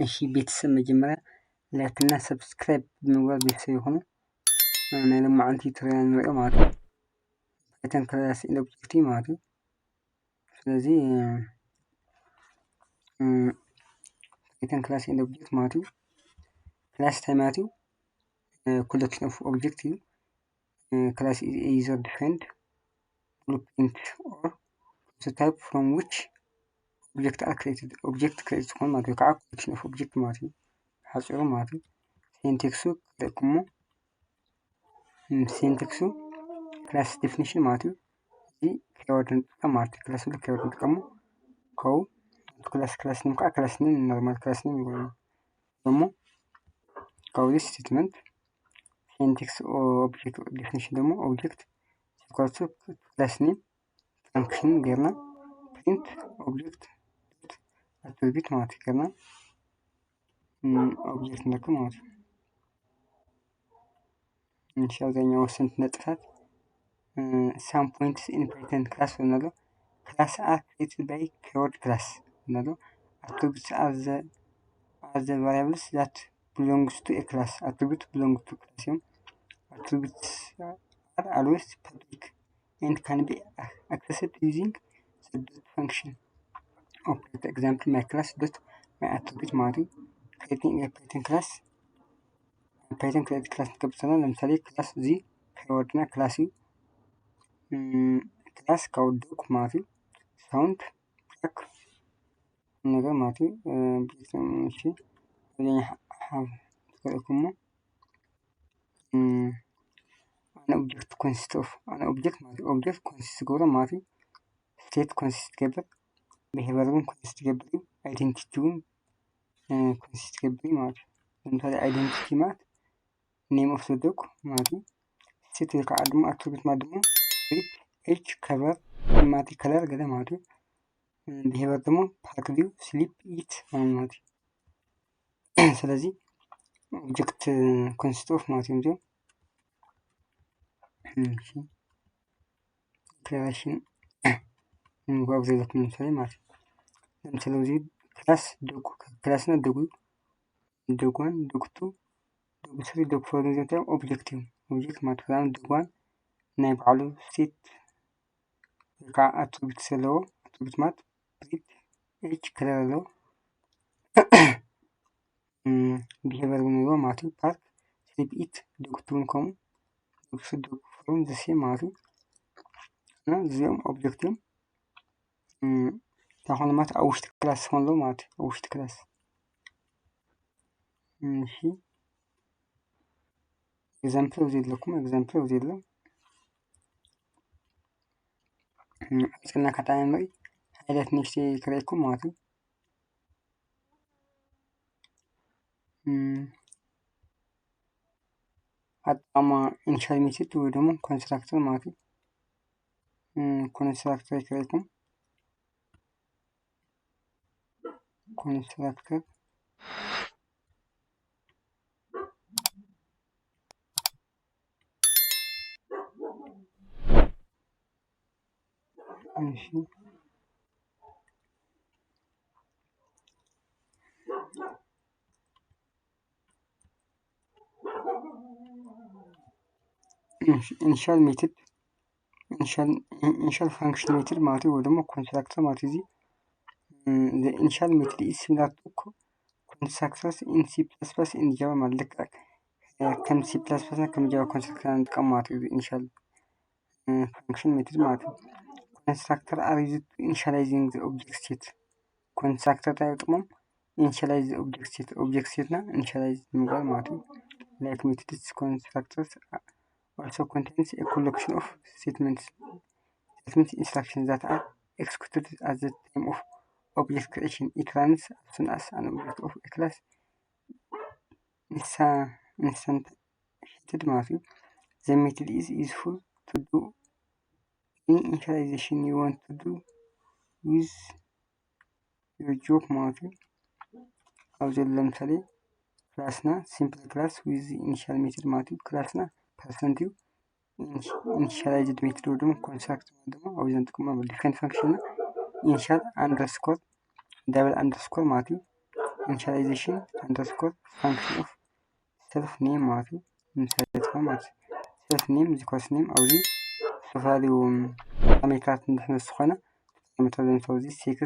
እሺ ቤተሰብ መጀመርያ ላይክ እና ሰብስክራይብ ብምግባር ቤተሰብ ይኹኑ። ናይ ሎማዓንቲ ቱቶሪያል ንሪኦ ማለት እዩ። ፓይተን ክላስ ኤንድ ኦብጀክት እዩ ማለት እዩ። ስለዚ ፓይተን ክላስ ኤንድ ኦብጀክት ማለት እዩ። ክላስ እንታይ ማለት እዩ? ኮሌክሽን ኦፍ ኦብጀክት እዩ። Class is a user defined blueprint or prototype from which object are created። ኦብጀክት ክሬት ዝኾን ማለት ወይ ከዓ ኮሌክሽን ኦፍ ኦብጀክት ማለት እዩ። ሓፂሩ ማለት እዩ። ሲንቴክሱ ክልእኩሞ ሲንቴክሱ ክላስ ዴፊኒሽን ማለት እዩ። እዚ ኪወርድ ንጥቀም ማለት እዩ። ክላስ ብሉ ኪወርድ ንጥቀሙ ከው ክላስ ክላስ ኔም ከዓ ክላስ ኔም ኖርማል ክላስ ኔም ይብሉ። እሞ ካብዚ ስቴትመንት ሲንቴክስ ኦብጀክት ዴፊኒሽን ደግሞ ኦብጀክት ኢኳል ቱ ክላስ ኔም ፋንክሽን ጌርና ፕሪንት ኦብጀክት ኣትሪቢዩት ማለት ጌርና ኦብጀክት ንረክብ ማለት እዩ። እሺ ኣብዛኛው ወሰንቲ ነጥብታት some points in Python class ብለና ኣሎ። Class are created by keyword class ብለና ኣሎ። Attributes are the are the variables that belongs to a class። Attribute belong to class እዮም። Attributes are always public and can be accessed using the dot function operator። Example my class dot my attribute ማለት እዩ። Creating a Python class Python create class ንገብር ዘለና ለምሳሌ ክላስ እዚ ኪወርድና ክላስ እዩ። ክላስ ካብ ዶግ ማለት እዩ። ሳውንድ ትራክ ነገር ማለት እዩ። እሺ ትሪእኩሞ ኣነ ኦብጀክት ኮንሲስት ኦፍ ኣነ ኦብጀክት ማለት እዩ። ኦብጀክት ኮንሲስት ዝገብሮ ማለት እዩ። ስቴት ኮንሲስት ትገብር፣ ቢሄቨር እውን ኮንሲስት ትገብር እዩ። ኣይደንቲቲ እውን ኮንሲስት ትገብር እዩ ማለት እዩ። ለምሳሌ ኣይደንቲቲ ማለት ኔም ኦፍ ዘ ዶግ ማለት እዩ። ስቴት ወይ ከዓ ድማ ኣትሪቢዩት ማለት ድማ ሪድ ኤጅ ከቨር ማለት ከለር ገለ ማለት እዩ። ቢሄቨር ደግሞ ፓክ ቪው ስሊፕ ኢት ማለት እዩ። ስለዚ ኦብጀክት ኮንሲስት ኦፍ ማለት እዮም እዚኦም። ዲክላሬሽን ንምግባር ዘለኩም ለምሳሌ ማለት እዩ። ለምሳሌ እዚ ክላስ ዶግ ክላስና ዶግ ዶግ ዋን ዶግ ቱ ዶግ ስሪ ዶግ ፎር እዚኦም ኦብጀክት እዮም። ኦብጀክት ማለት ክላስ ዶግ ዋን ናይ ባዕሉ ስቴት ወይ ከዓ ኣትሪቢዩት ዘለዎ ኣትሪቢዩት ማለት ሪድ ኤጅ ከለር ኣለዎ። ቢሄቨር እውን ኣለዎ ማለት እዩ። ፓርክ ስሊፕ ኢት ዶግ ቱ እውን ከምኡ ዶግ ስሪ ዶግ ፎር እውን ዘሴም ማለት እዩ። እና እዚኦም ኦብጀክት እዮም። እንታይ ኮነ ማለት ኣብ ውሽጢ ክላስ ዝኾን ኣለዎ ማለት እዩ። ኣብ ውሽጢ ክላስ እሺ ኤግዛምፕል እዚ ኣለኩም ኤግዛምፕል እዚ ኣሎ ኣፅና ካጣሚ ምርኢ ሓይለት ንሽቲ ክርእኩም ማለት እዩ። ኣጣማ ኢኒሻል ሜትድ ወይ ደግሞ ኮንስትራክተር ማለት እዩ። ኮንስትራክተር ክርእኩም ኮንስትራክተር እሺ ኢኒሻል ሜትድ ኢኒሻል ፋንክሽን ሜትድ ማለት ወይ ደግሞ ኮንስትራክተር ማለት እዚ ኢኒሻል ሜትድ ኢዝ ሲሚላር ቱ ኮንስትራክተርስ ኢን ሲ ፕላስ ፕላስ ኢን ጃቫ ማለት ልክዕ ከም ሲ ፕላስ ፕላስ ከም ጃቫ ኮንስትራክተር ንጥቀም ማለት እዩ። ኢኒሻል ፋንክሽን ሜትድ ማለት እዩ። ኮንስትራክተር ኣር ዩዝድ ቱ ኢኒሻላይዚንግ ዘ ኦብጀክት ስቴት። ኮንስትራክተር እንታይ ጥቕሞም? ኢኒሻላይዝ ኦብጀክት ስቴት ኦብጀክት ስቴትና ኢኒሻላይዝ ምግባር ማለት እዩ። ላይክ ሜትድስ ኮንስትራክተርስ also contains a collection of statements statements instructions that are executed at the time of object creation. It runs as soon as an object of a class instantiated ማለት እዩ። The method is useful to do any initialization you want to do with your job ማለት እዩ። ኣብዚ ለምሳሌ ክላስና simple class with initial method ማለት እዩ። ክላስና ፐርሰንት እዩ። ኢኒሻላይዝድ ሜትድ ወይ ደግሞ ኮንስትራክተር ወይ ደግሞ ኣብዚ ንጥቀመሉ ዲፋይን ፋንክሽን ኢኒሻል አንደርስኮር ዳብል አንደርስኮር ማለት እዩ። initialization underscore function of self name ማለት እዩ። ንምሳሌ ማለት እዩ። Self name is equals name ኣብዚ ዝተፈላለዩ ፓራሜትራት እንድሕነሱ ዝኾነ ፓራሜትራት ዘምሳው እዚ sex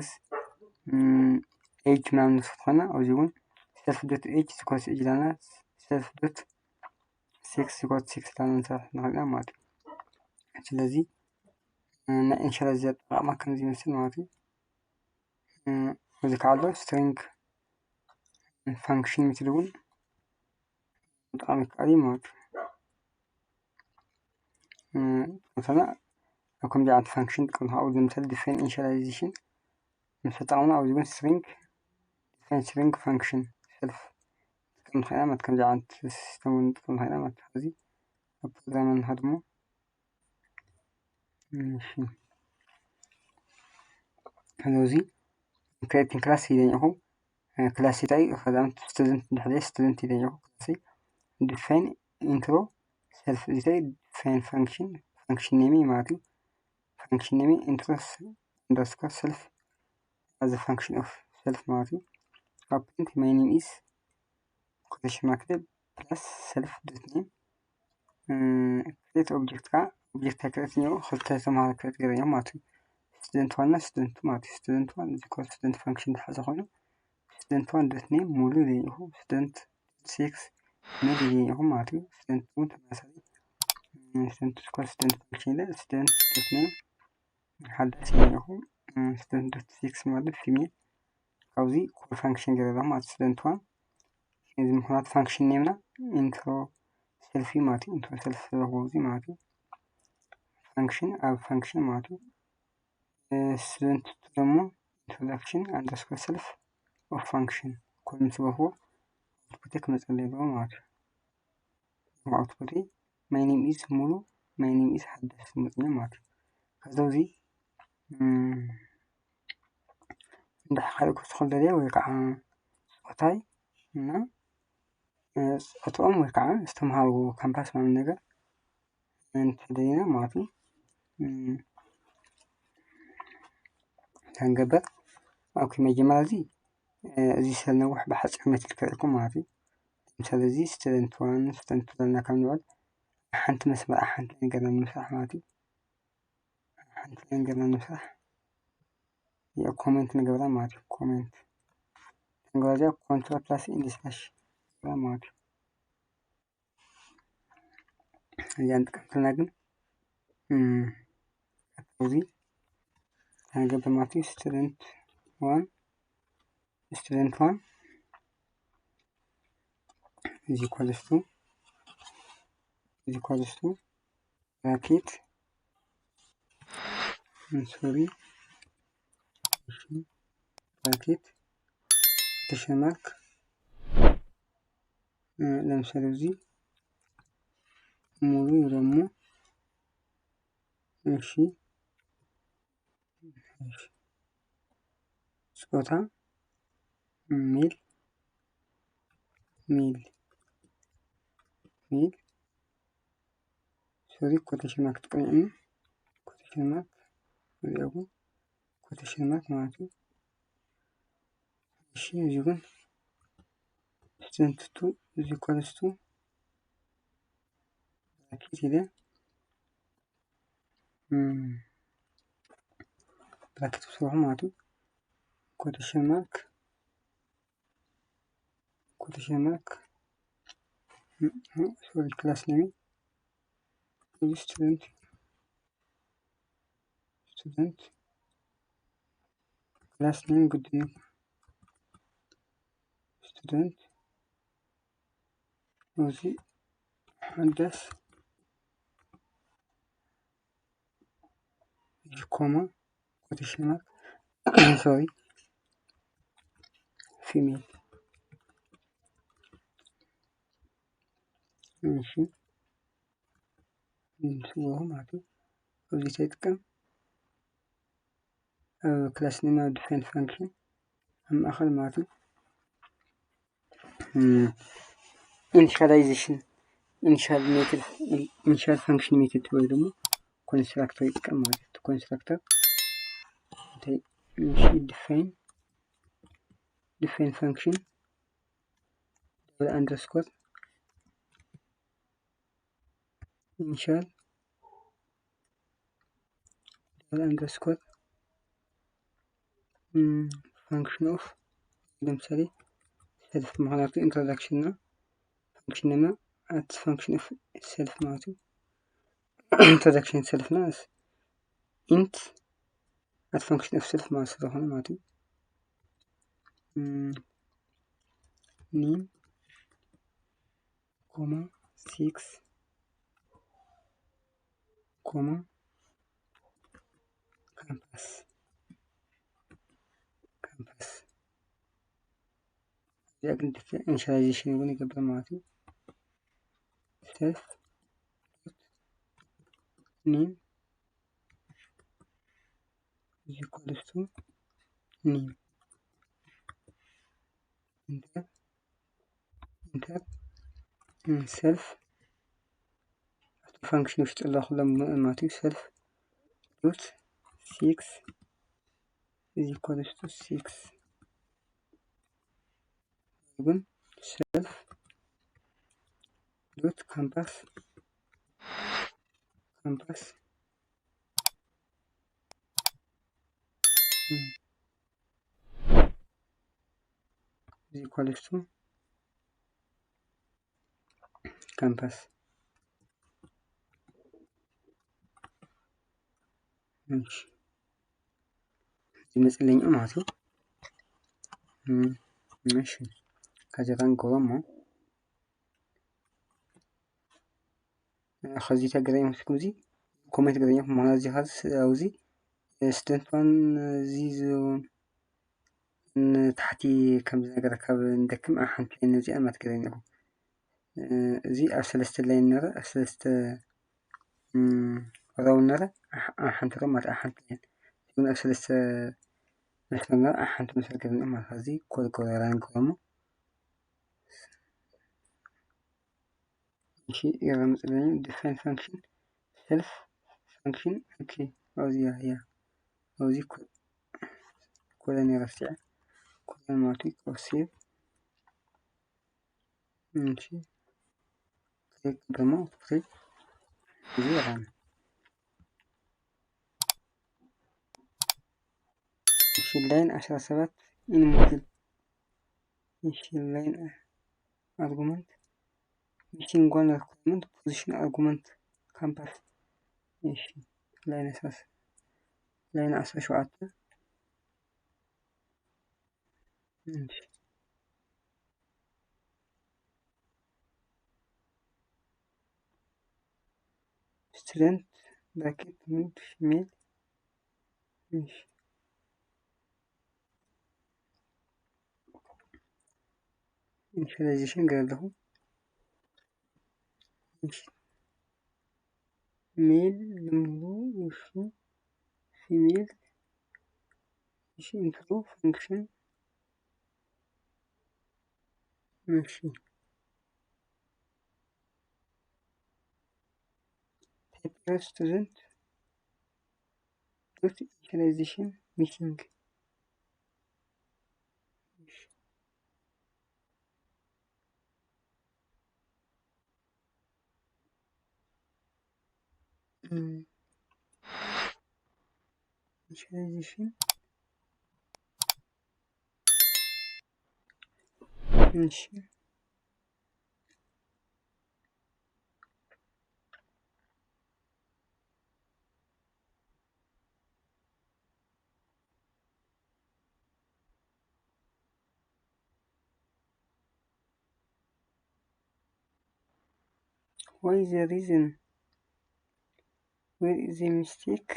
age ምናምን ንሱ ዝኾነ ኣብዚ እውን self dot age is equals age ዳና self dot sex is equals sex ዳና ንሰርሕ ንኽእል ማለት እዩ። ስለዚ ናይ initialize ኣጠቃቅማ ከምዚ ይመስል ማለት እዩ። እዚ ከዓ ኣሎ string function method እውን ምጥቃም ይከኣል እዩ ማለት እዩ። ምሳና ኣብ ከምዚ ዓይነት function ንጥቀም ንኽእል ኣብዚ ምሳሌ define initialization ምስ ተጠቀምና ኣብዚ እውን string define string function self ንጥቀም ንኽእል ኢና ማለት ከምዚ ዓይነት system እውን ንጥቀም ንኽእል ኢና ማለት እዚ ኣብ ፕሮግራም ንኸድ እሞ እሺ ከዚ creating class ኢለ እኹ class ታይ ከዛም student ድሕሪ student ኢለ እኹ class define intro self እዚ ታይ define function function name ማለት እዩ function name intro underscore self as function of self ማለት እዩ። Append my name is quotation mark plus self dot name create object ከዓ object ታይ create ነይሩ ክልተ ተምሃሮ create ገይረ እዮም ማለት እዩ። student one እና student two ማለት እዩ። student one እዚ ኮ student function ዝሓዘ ኮይኑ student one dot name ሙሉ ዘይኹ student six ሙሉ ዘይኹ ማለት እዩ። student two ተመሳሳሊ student two ኮ student function ኢለ student dot name ሓዳስ ኢለ እኹ student dot six ማለት female ካብዚ call function ገይረ ኣለኹ ማለት student one እዚ ምኽንያት function name ና intro self እዩ ማለት እዩ። intro self ስለዝኾነ እዚ ማለት እዩ። function ኣብ function ማለት እዩ። student two ደግሞ introduction underscore self of function ኮል ምስ በልኩዎ output ክመፀለይ ኣለዎ ማለት እዩ። output my name is ሙሉ my name is ሓዳስ ክመፀለይ ማለት እዩ። ከዚ እዚ እንድሕር ካልእ ክውስኹ ደልየ ወይ ከዓ ፆታይ እና ፆትኦም ወይ ከዓ ዝተምሃርዎ ካምፓስ ማለት ነገር እንተደሊና ማለት እዩ። እንታይ ንገብር? ኦኬ መጀመርያ እዚ እዚ ስለነውሕ ብሓፂር መትል ከርእኩም ማለት እዩ። ምሳሌ እዚ student one student two ዘለና ካብ ንውዕል ሓንቲ መስመር ሓንቲ ነገር ንምስራሕ ማለት እዩ። ሓንቲ ነገር ንምስራሕ comment ንገብራ ማለት እዩ። comment ንገብራ control plus n slash ንገብራ ማለት እዩ። እዚኣ ንጥቀም ከለና ግን እዚ ንገብር ማለት እዩ። student one student one is equals to is equals to bracket sorry bracket quotation mark ለምሳሌ እዚ ሙሉ ይብለሞ። እሺ ጾታ male male male sorry quotation mark ትቀይዕኒ quotation mark እዚኣ quotation mark ማለት እዩ። እሺ እዚ ግን student two is equals to bracket ኢለ bracket ክሰርሑ ማለት እዩ። quotation mark quotation mark sorry class name student student class name ግድን student እዚ ሓዳስ እዚ ኮማ quotation mark sorry female እሺ ንስዎ ማለት እዩ። እዚ ተጥቀም class name define function ኣብ ማእኸል ማለት እዩ። initialization initial method initial function method ወይ ደግሞ constructor ይጥቀም ማለት እዩ። constructor እንታይ define define function double underscore initial double underscore function of ለምሳሌ self ምኽንያቱ introduction እና function እና at function of self ማለት እዩ። Introduction self እና int at function of self ማለት ስለሆነ ማለት እዩ። Name comma six comma campus campus እዚኣ ግን initialization እውን ይገብር ማለት እዩ። Self name is equals to name enter enter self ኣብቲ function ውሽጢ ኣለኹ ሎም ማለት እዩ። Self dot six is equals to six ግን self dot campus campus is equals to campus ዝመፅለኝ ማለት እዩ። እሺ ከዚያ ንገብሮ እሞ ከዚ ተገረኝ መስኩም እዚ comment ገረኝ ማለት እዚ ኣብዚ student one እዚ ንታሕቲ ከምዚ ነገር ካብ እንደክም ኣብ ሓንቲ ላይን ነዚኣ ማትገረኝ ኣለኹ። እዚ ኣብ ሰለስተ ላይን ነረ ኣብ ሰለስተ ሮው ነረ ኣብ ሓንቲ ሮው ማለት ኣብ ሓንቲ ላይን ግን ኣብ ሰለስተ መስመር ነረ ኣብ ሓንቲ መስመር ገረኝ ማለት እዚ ኮድ ጎረራ ንግሮሞ እሺ ይረምጽልኝ define function self function okay ኣብዚ ያ ያ ኣብዚ ኮለን ረሲዐ ኮለን ማለት እዩ save እሺ click ደግሞ click እዚ run እሺ line አስራ ሰባት input እሺ line argument missing one requirement position argument campus እሺ line አስራ ሰባት line አስራ ሸውዓተ እሺ student bracket male female እሺ initialization ገለ ኣለኹ male ልምሉ እሺ female እሺ intro function እሺ paper student dot initialization missing initialization እሺ What is the reason? Where is the mistake?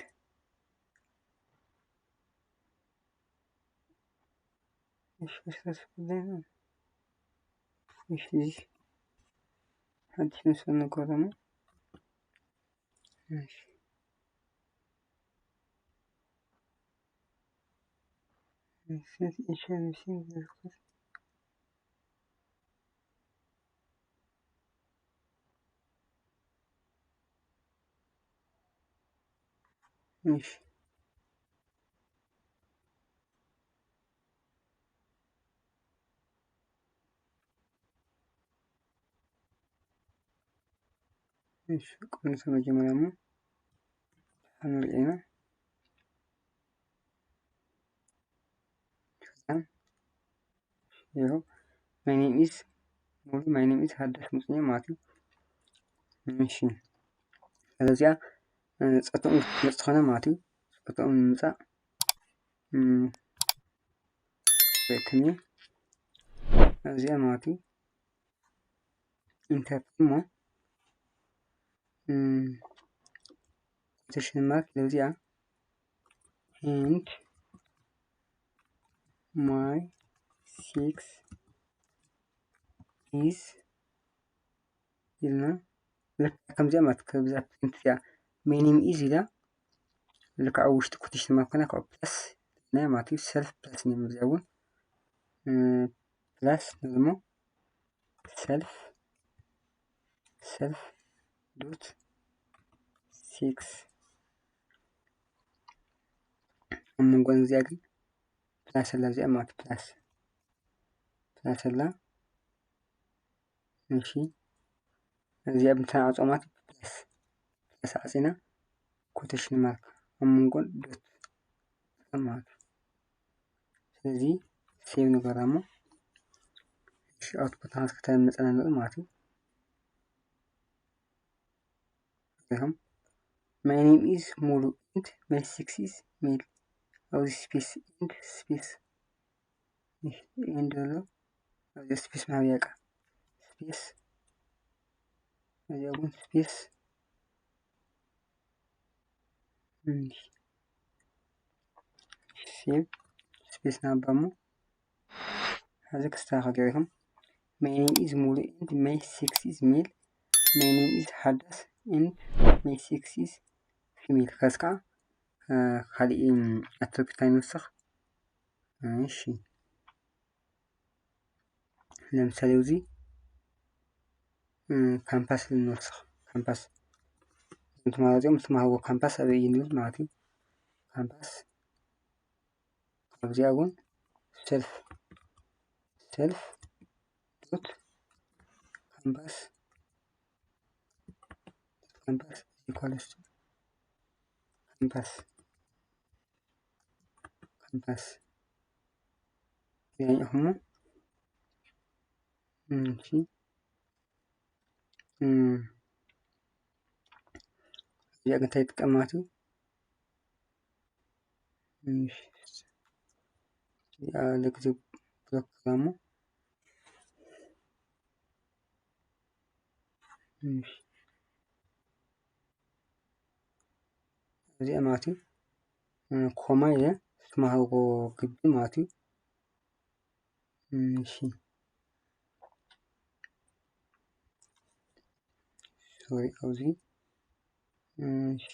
እሺ ሓንቲ ምስ ነገረና እሺ set initialization እሺ እሺ፣ ቅንሶ መጀመርያ እሞ ንሪኦ ኢና። ይኸው my name is ሙሉ፣ my name is ሃዳስ ምጽኛ ማለት እዩ። እሺ፣ ስለዚኣ ጸጥኦም ዝመጽእ ዝኾነ ማለት እዩ። ጸጥኦም ንምጻእ እም፣ ቤትኒ እዚኣ ማለት እዩ። ኢንተር እሞ እም፣ ኮቴሽን ማርክ እዚኣ and my six is ኢልና ልክዕ ከምዚኣ ማለት ከብዛ ፕሪንት እዚኣ my name is ኢላ ልክዕ ኣብ ውሽጢ ኮቴሽን ማርክ ኮይና ካብኡ ፕላስ ናይ ማለት እዩ። ሰልፍ ፕላስ ኔም እዚኣ እውን ፕላስ ነሞ ሰልፍ ሰልፍ ዶት ሲክስ ኣብ መንጎን እዚኣ ግን ፕላስ ኣላ እዚኣ ማለት ፕላስ ፕላስ ኣላ። እሺ እዚኣ ብምትንዓጾ ማለት ፕላስ ፕላስ ዓጺና ኮቴሽን ማርክ ኣብ መንጎን ዶት ማለት እዩ። ስለዚ ሴቭ ንገራ እሞ እሺ ኣውትፑት ሃንስ ከተመጸና ንርኢ ማለት እዩ። ሪኹም my name is ሙሉ and my six is ሜል ኣብዚ ስፔስ and ስፔስ and ዘሎ ኣብዚ ስፔስ ማብያቃ ስፔስ እዚ እውን ስፔስ ሴቭ ስፔስ ናባሞ ሕዚ ክስተካከል ገይርኩም my name is ሙሉ and my six is ሜል my name is ሓዳስ and my six is ፊሜል ከስካ ካልእ ኣትሪቢዩት ኣይንወስኽ። እሺ ለምሳሌ እዚ ካምፓስ ንወስኽ። ካምፓስ እቶም ተማሃሮ እዚኦም ዝተማሃርዎ ካምፓስ ኣበይ እዩ ንብል ማለት እዩ። ካምፓስ ካብዚኣ እውን ሰልፍ ሰልፍ ዶት ካምፓስ ካምፓስ ኢኳልስ ካምፓስ ካምፓስ ሪኢኹሞ እሺ እዚኣ እንታይ ትጥቀማት እዚኣ ለጊዜ ብሎክ ሞ እዚኣ ማለት እዩ ኮማ ኢለ ዝተማሃርዎ ግቢ ማለት እዩ። እሺ ሶሪ ኣብዚ እሺ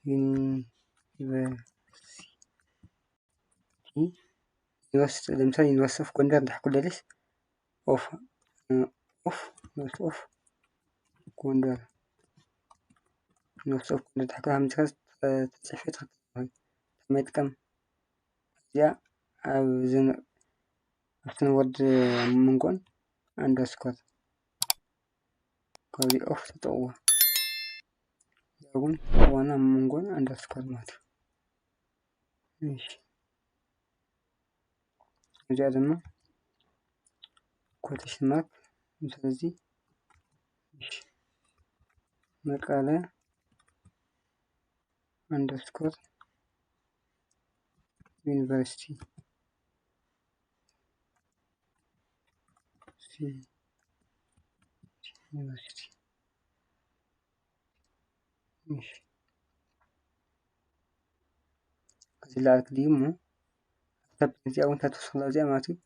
ዩኒቨርሲቲ ዩኒቨርሲቲ ለምሳሌ ዩኒቨርሲቲ ኦፍ ጎንደር እንድሕር ክደልስ ኦፍ ኦፍ ዩኒቨርሲቲ ኦፍ ጎንደር ዩኒቨርሲቲ ኦፍ ጎንደር እንድሕር ከምዚ ተፅሒፈ ትኽክል ከመይ ጥቀም እዚኣ ኣብ ኣብቲ ወርድ መንጎን ኣንደርስኮር ካብዚ ኦፍ ተጠቕዎ እውን ዋና መንጎን ኣንደርስኮር ማለት እዩ። እዚኣ ድማ ኮቴሽን ማርክ ስለዚ መቀለ ኣንደርስኮር ዩኒቨርሲቲ ዩኒቨርሲቲ እዚ ላዕሊ ክድዩ እሞ ኣብታ እዚኣ እውን ተትወስኽላ እዚኣ ማለት እዩ።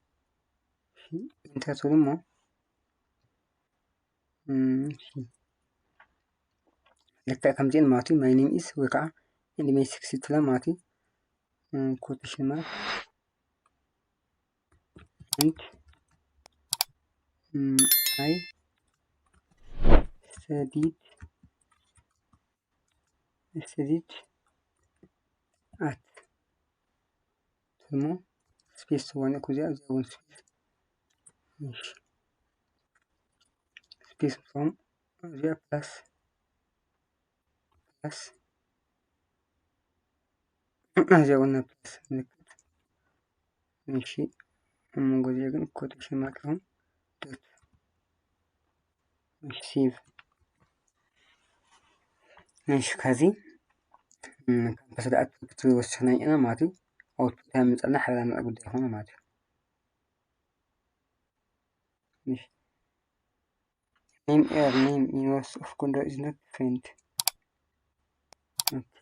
ኢንተር ትብሉ እሞ ልክዕ ከምዚአን ማለት እዩ። My name is ወይ ከዓ and my six ትብላ ማለት እዩ። ኮቴሽን ማርክ and I studied studied at ስሙ ስፔስ ትኾነ ኩዚያ እዚኣ እውን ስፔስ ስፔስ ትኾን እዚኣ ፕላስ ፕላስ እዚኣ እውን ናይ ፕላስ ምልክት። እሺ፣ ኣብ መንጎ እዚኣ ግን ኮቴሽን ማርክ ይኹን ዶት። እሺ፣ ሴቭ። እሺ፣ ከዚ ካምፓስ ዳት ኦውትፑት ወሰና ኢና ማለት እዩ። ኣውትፑት ያምፀልና ሕብራ ምርዕ ጉዳይ ይኾነ ማለት እዩ። እሺ፣ name error name in University of Gondar is not defined። ኦኬ፣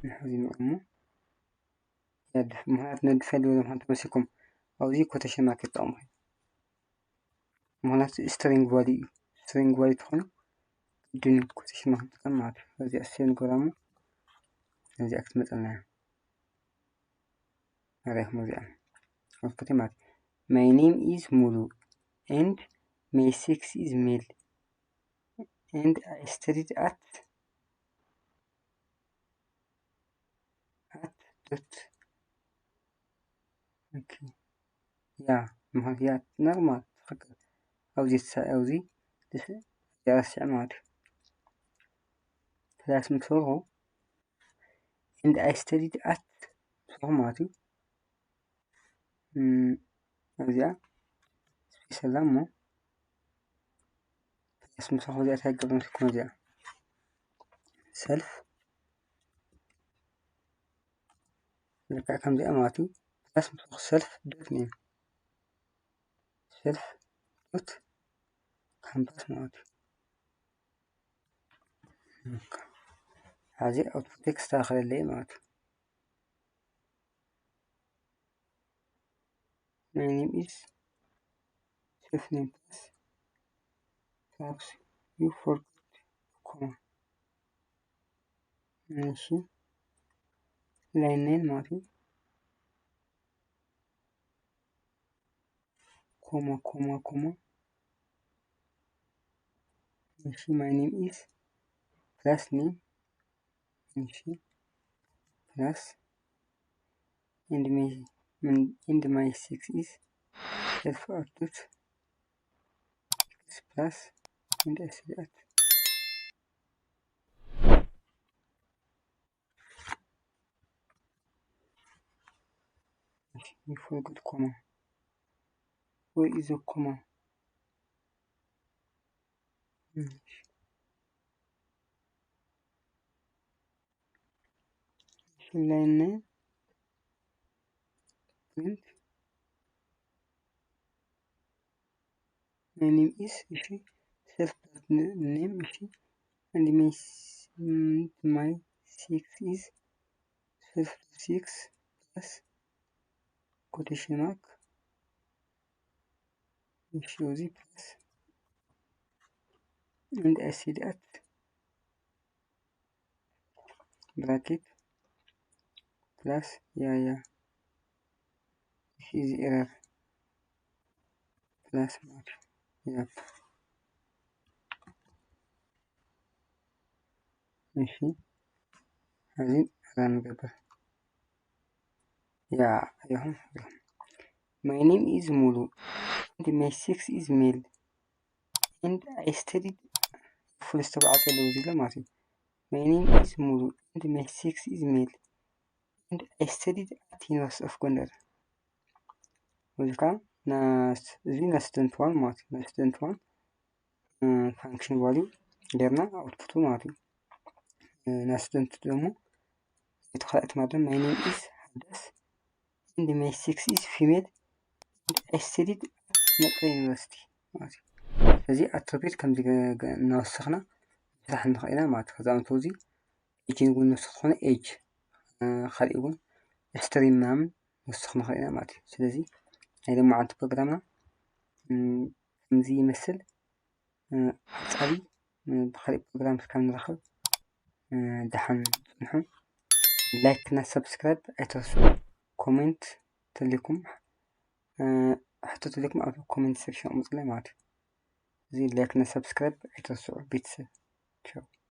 ንሕዚ ንእሞ ያድፍ ምኽንያት ነድፈ ድበለ ምዃን ተመሲኩም ኣብዚ ኮቴሽን ማርክ ይጠቐሙ። ምኽንያቱ ስትሪንግ ቫልዩ እዩ። ስትሪንግ ቫልዩ ተኾይኑ ግድን ኮቴሽን ማርክ ንጥቀም ማለት እዩ። እዚኣ ሴቭ ንገብራ እሞ እዚኣ ክትመፀልና እያ። ኣሪኹም እዚኣ ኣውትፑት ማለት እዩ። My name is ሙሉ and my sex is male and I studied at at dot። ኦኬ፣ ያ ምዃን ያ ኖርማል ትኽክል። ኣብዚ ተሳ-፣ ኣብዚ ተስ-፣ ያ ረሲዐ ማለት እዩ። ፕላስ ምስ በልኩ and I studied at ምስ በልኩ ማለት እዩ። እም፣ እዚኣ ስፔስ ኣላ እሞ ፕላስ ምስ በልኩ እዚኣ እንታይ ክገብር መስለኩም? እዚኣ ሰልፍ ልክዕ ከምዚኣ ማለት እዩ። ፕላስ ምስ በልኩ ሰልፍ ዶት ኔም ሰልፍ ዶት ካምፓስ ማለት እዩ። ሕዚ ኣውትፑት ክስተኻኸለለይ ማለት እዩ። My name is self name plus perhaps you forgot comma። እሺ፣ ላይን ናይን ማለት እዩ። ኮማ ኮማ ኮማ። እሺ፣ my name is ፕላስ ኔም። እሺ፣ ፕላስ and my and my sex is self at dot plus and I studied at you forgot comma. Where is the comma? ላይን ኔም ፕሪንት። My name is እሺ፣ self ኔም እሺ፣ and my s-፣ my sex is self sex plus ኮቴሽን ማርክ እሺ፣ እዚ ፕላስ and I studied at ብራኬት ፕላስ ያ ያ። እሺ፣ እዚ ኤረር ፕላስ ማለት ያፕ። እሺ፣ እዚ ራን ንገብር። ያ ይኹን ይኹን። My name is ሙሉ and my sex is male and I studied፣ ፉል ስቶፕ ዓፂ ኣለዎ እዚ ኢለ ማለት እዩ። My name is ሙሉ and my sex is male and I studied at University of ጎንደር። እዚ ከዓ ናስ-፣ እዚ ናይ ስቱደንት ዋን ማለት እዩ። ናይ ስቱደንት ዋን ፋንክሽን ቫልዩ ጌርና ኣውትፑቱ ማለት እዩ። እ፣ ናይ ስቱደንት ደግሞ እቲ ካልኣት ማለት My name is ሓዳስ and my sex is female and I studied at መቀለ ዩኒቨርሲቲ ማለት እዩ። ስለዚ ኣትሪቢዩት ከምዚ ገ-፣ ገ-፣ እናወሰኽና ምስራሕ ንኽእል ኢና ማለት እዩ። ከዚ ኣመት እዚ ኤጅ እውን ንወስኽ ዝኾነ ኤጅ፣ እ፣ ካልእ እውን ስትሪም ምናምን ንወስኽ ንኽእል ኢና ማለት እዩ። ስለዚ ናይ ሎማዓንቲ ፕሮግራምና፣ እ፣ ከምዚ ይመስል። እ፣ ኣብ ጻሊ፣ እ፣ ብኻልእ ፕሮግራም እስካብ ንራኸብ፣ እ፣ ደሓን ጽንሑ። ላይክ እና ሰብስክራይብ ኣይትረስዑ። ኮሜንት ተልይኩም፣ እ፣ ሕቶ ተልይኩም ኣብ ኮሜንት ሴክሽን ኣቕምጡለይ ማለት እዩ። እዚ ላይክ እና ሰብስክራይብ ኣይትረስዑ ቤተሰብ። ቻው።